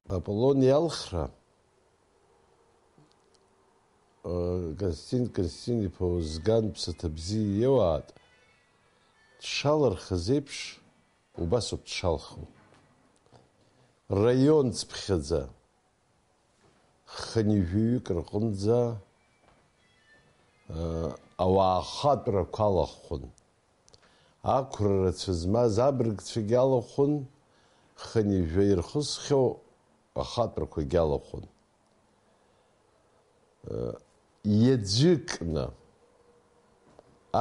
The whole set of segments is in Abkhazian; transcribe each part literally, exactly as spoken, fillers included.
Аполлон иалхра, э, Константин Константин-иԥа Озган ԥсаҭа бзиа иоуааит, дшалырхыз еиԥш, убасоуп дшалху. Раион цыԥхьаӡа, хынҩажәаҩык рҟынӡа, э, ауаа ахатәрақәа алахәын. Ақәра рацәа змаз абыргцәагьы алахәын, хынҩажәа ирхысхьоу ахатәрақәагьы алахәын. Иаӡәыкны,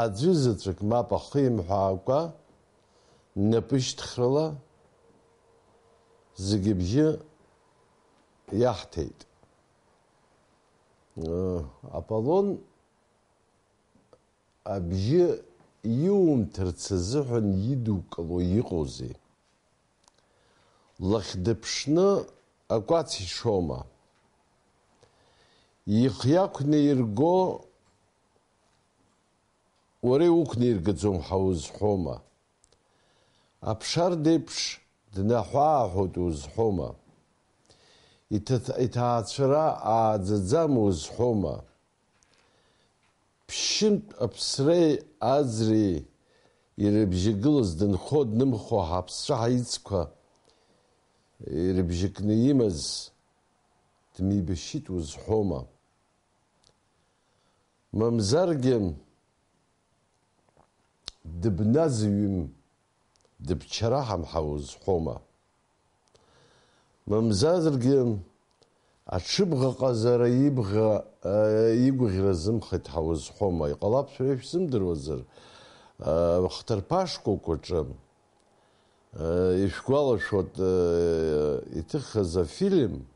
аӡәы заҵәык мап ахы имҳәаакәа, напышьҭхрала зегьы абжьы иаҳҭеит. Аполлон абжьы иумҭарц азыҳәан идукыло иҟоузеи? Лахь дыԥшны акәац ишома? Ихы иақәнаирго уара иуқәнаиргаӡом ҳәа узҳәома? Аԥшарда еиԥш днаҳәы-ааҳәуеит узҳәома? Иҭаҭ-, иҭаацәара ааӡаӡам узҳәома? Ԥшьынтә аԥсреи аӡреи ирыбжьагылаз дынхо-днымхо ҳаԥсцәа ҳаицқәа ирыбжьакны имаз дмеибашьит узҳәома? Мамзаргьы дыбназыҩым, дыбчараҳам ҳәа узҳәома? Мамзаргьы аҽыбӷаҟазара ибӷа, э, игәаӷьра азымхеит ҳәа узҳәома? Иҟалап шәара ишәзымдыруазар, э, хҭарԥа шкәакәаҿы, э, ишәгәалашәоит, э, иҭыхыз афильм,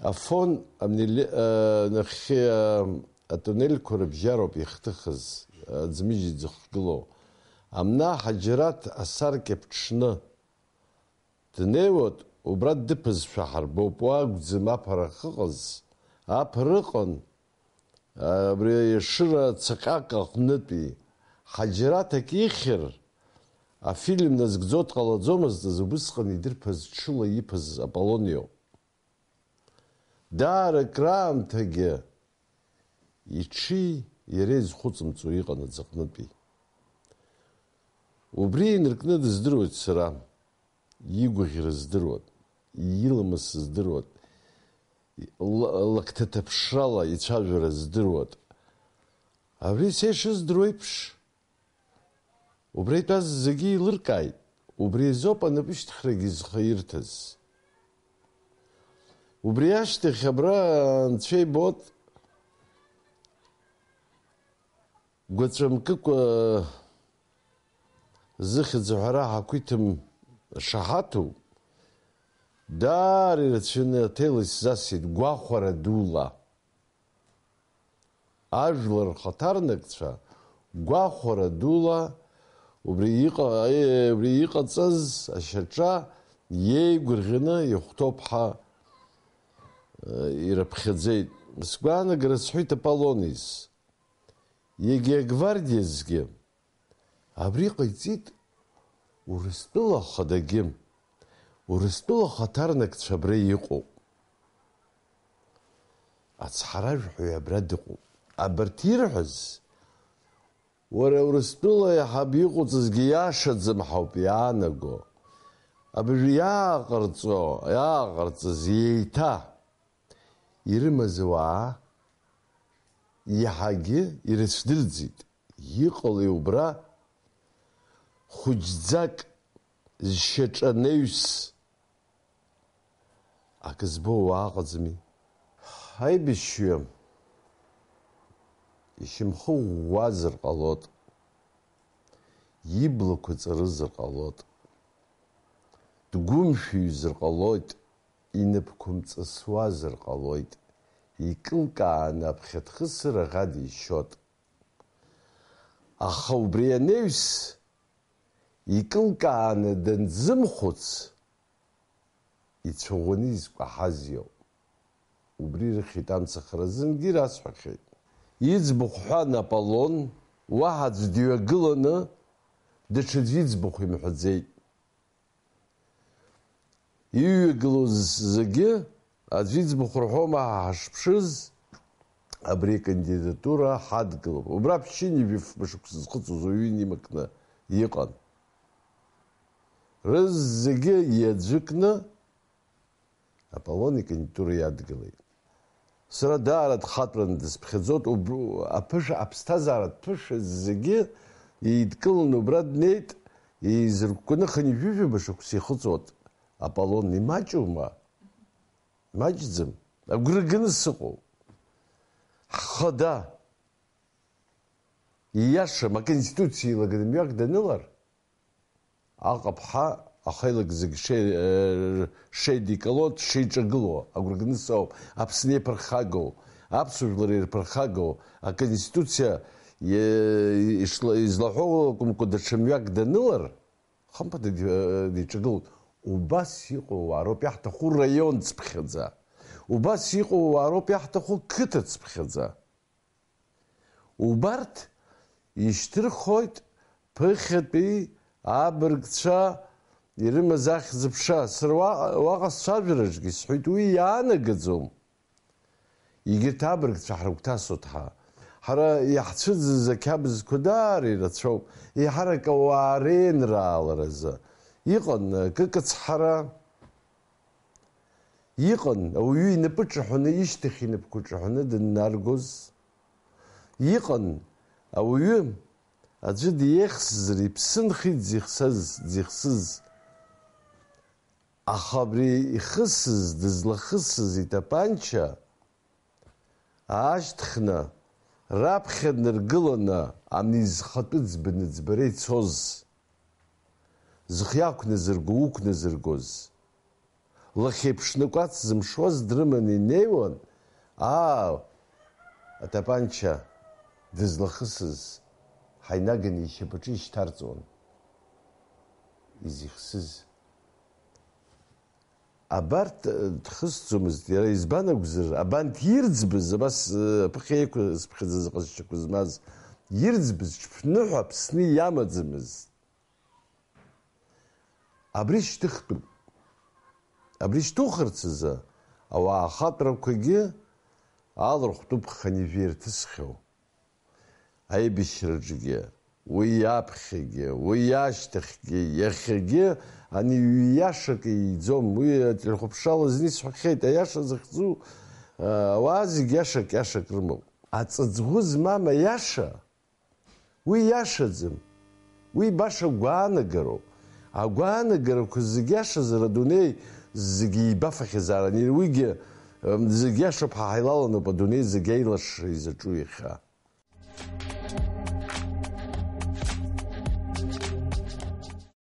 Афон, амнеле-, э, нахьхьи, э, атунелқәа рыбжьароуп ихҭыхыз, э, аӡмыжь иӡыхгылоу. Амна Ҳаџьараҭ асаркьа ԥҽны днеиуеит, убра дыԥазшәа ҳарбоуп, уа акәӡам аԥара ахьыҟаз, аԥара ыҟан, абри аешыра цаҟьак аҟнытәи. Ҳаџьараҭ акы ихьыр, афильм назгӡо дҟалаӡомызт, убысҟан идырԥаз ҽыла иԥаз Аполлон иоуп. Даара акраамҭагьы иҽи иареи зхәыҵымҵуа иҟан аӡыҟнытәи. Убри инаркны дыздыруеит сара, игәаӷьра здыруан, иламыс здыруан, ла-, лакҭаҭаԥшрала ицәажәара здыруан. Абри са ишыздыруа еиԥш, Убра итәаз зегьы еилыркааит, убри азоуп анапышьҭхрагьы зхы ирҭаз. Убри ашьҭахь абра анцәа ибот, гәаҵәа мкыкәа зыхьӡ аҳәара ҳақәиҭым шаҳаҭу, даара ирацәаны аҭел исзасит гәахәара дула. Ажәлар рхаҭарнакцәа гәахәара дула убри иҟа-, е-, убри иҟаҵаз ашьаҿа иеигәырӷьаны ихәҭоуп ҳәа, э, ирыԥхьаӡеит. Сгәаанагара сҳәеит Аполлониз. Егьи агвардиазгьы абри ҟаиҵеит Урыстәыла ахадагьы. Урыстәыла ахаҭарнакцәа абра иҟоуп. Ацҳаражәҳәаҩ абра дыҟоуп. Абарҭ ирҳәаз, уара Урыстәыла аиҳаб иҟоуҵазгьы иашаӡам ҳәа ауп иаанаго. Абыржәы иааҟарҵо, иааҟарҵаз еиҭа ирымаз ауаа иаҳагьы ирыцәдырӡит. Иҟалеи убра хәыҷӡак зшьаҿа анаҩс акы збо уаа ыҟаӡами? Аибашьҩы ишьамхы ӷәӷәазар ҟалоит, иблақәа ҵарызар ҟалоит, дгәымшәыҩзар ҟалоит, инапқәа мҵысуазар ҟалоит, икылкааны аԥхьа дхысыр аӷа дишьоит. Аха убри анаҩс, икылкааны данзымхәыц, ицәаӷәаны изкәаҳаз иоуп. Убри ирыхьит амцахара зынгьы расҳәахьеит. Иӡбахә ҳәан Аполлон, уаҳа аӡә дҩагыланы, даҽаӡә иӡбахә имҳәаӡеит. Иҩагылоз зегьы аӡәы иӡбахә рҳәома ҳашԥшыз, абри акандидатура ҳадгылоуп. Убра ԥшьынҩажәи фба шықәса зхыҵуаз уаҩы инимакны иҟан. Рызегьы иаӡәыкны Аполлон икандидатура иадгылеит. Сара даара дхатәраны дысԥхьаӡоит, уб-, аԥышәа, аԥсҭазааратә ԥышәа зегьы еидкыланы убра днеит, еизыркәкәаны хынҩажәижәаба шықәса ихыҵуеит Аполлон, имаҷума? Имаҷӡам. Агәра ганы сыҟоуп. Ҳхада, ииашам, аконституциа еилаганы мҩак данылар, Аҟаԥҳа ахеилак зегь шеи-, э, шеидикыло, дшеиҿагыло агәра ганы соуп. Аԥсны иаԥырхагоу, аԥсуа жәлар ирԥырхагоу аконституциа, е-, ишла-, излаҳәо акәымкәа даҽа мҩак данылар, хымԥада ди-, э, диҿагылоит. Убас иҟоу ауаа роуп иаҳҭаху раион цыԥхьаӡа. Убас иҟоу ауаа роуп иаҳҭаху қыҭа цыԥхьаӡа. Убарҭ ишьҭырхуеит ԥыхьатәи абыргцәа ирымаз ахьӡ-аԥша. Сара уаҟа, уаҟа сцәажәараҿгьы сҳәеит, уи иаанагаӡом. Егьырҭ абыргцәа ҳрыгәҭасуеит ҳа. Ҳара иаҳцәыӡыз ақьабзқәа даара ирацәоуп, еиҳарак ауаа реинрааларазы. Иҟан акык ацҳара. Иҟан ауаҩы инапы ҿаҳәаны, ишьҭахь инапқәа ҿаҳәаны дыннаргоз. Иҟан ауаҩы аӡәы диеихсзар, иԥсы нхеит дзихсыз, дзихсыз. Аха абри ихысыз, дызлахысыз итапанча аашьҭхны, раԥхьа днаргыланы, ани зхатәы ӡбаны ӡбара ицоз, зхы иақәназырго, уқәназыргоз, лахьеиԥшны кәац зымшуаз дрыманы инеиуан, аа, атапанча дызлахысыз ҳаинаганы ишьапаҿы ишьҭарҵон. Изихсыз. Абарҭ, э, дхысӡомызт, иара избан акәзар, абанҭ ирӡбыз, абас, э, аԥыхьа еиқәызԥхьаӡаз аҟазшьақәа змаз, ирӡбыз ҽԥныҳәа Аԥсны иамаӡамызт. Абри шьҭыхтәуп. Абри шьҭухырц азы ауаа ахатәрақәагьы алархәтәуп хынҩажәи ирҭысхьоу. Аибашьраҿгьы, уи иаԥхьагьы, уи иашьҭахьгьы, иахьагьы ани ҩ-, иашак ииӡом. Уи ателехәаԥшрала зны исҳәахьеит, аиаша захьӡу, а, ауаа зегь иашак, иашак рымоуп. Аҵыҵӷәы змам аиаша, уи иашаӡам. Уи баша гәаанагароуп. Агәаанагарақәа зегь иашазар, адунеи зегь еибафахьазаарын. Уигьы, м, зегь иашоуп, ҳа ҳаилаланоуп адунеи зегь аилашра изаҿу иахьа.